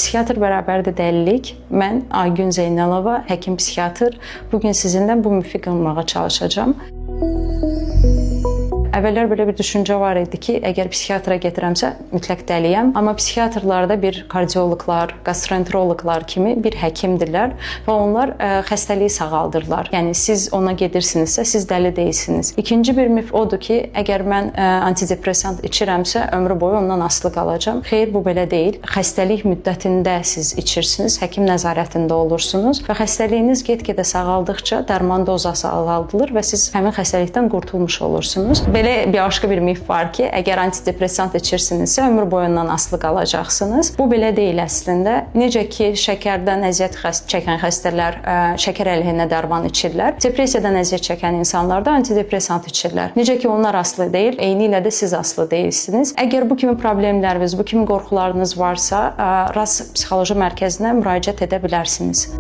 Psixiatr bərabərdir dəlilik. Mən Aygün Zeynalova, həkim psixiatr. Bu gün sizinlə bu mifi qırmağa çalışacağam. Əvvəllər belə bir düşüncə var idi ki, əgər psixiatra gedirəmsə, mütləq dəliyəm. Amma psixiatrlar da bir kardioloqlar, gastroenteroloqlar kimi bir həkimdirlər və onlar xəstəliyi sağaldırlar. Yəni siz ona gedirsinizsə, siz dəli deyilsiniz. İkinci bir mif odur ki, əgər mən antidepressant içirəmsə, ömrü boyu ondan asılı qalacam. Xeyr, bu belə deyil. Xəstəlik müddətində siz içirsiniz, həkim nəzarətində olursunuz və xəstəliyiniz get-gedə sağaldıqca dərman dozası azaldılır və siz həmin xəstəlikdən qurtulmuş olursunuz. Belə bir başqa bir mif var ki, əgər antidepressant içirsinizsə, ömür boyu ondan asılı qalacaqsınız. Bu belə deyil əslində. Necə ki, şəkərdən əziyyət çəkən xəstələr şəkər əleyhinə dərman içirlər, depressiyadan əziyyət çəkən insanlar da antidepressant içirlər. Necə ki, onlar asılı deyil, eyni ilə də siz asılı deyilsiniz. Əgər bu kimi problemləriniz, bu kimi qorxularınız varsa, RAS Psixoloji Mərkəzinə müraciət edə bilərsiniz.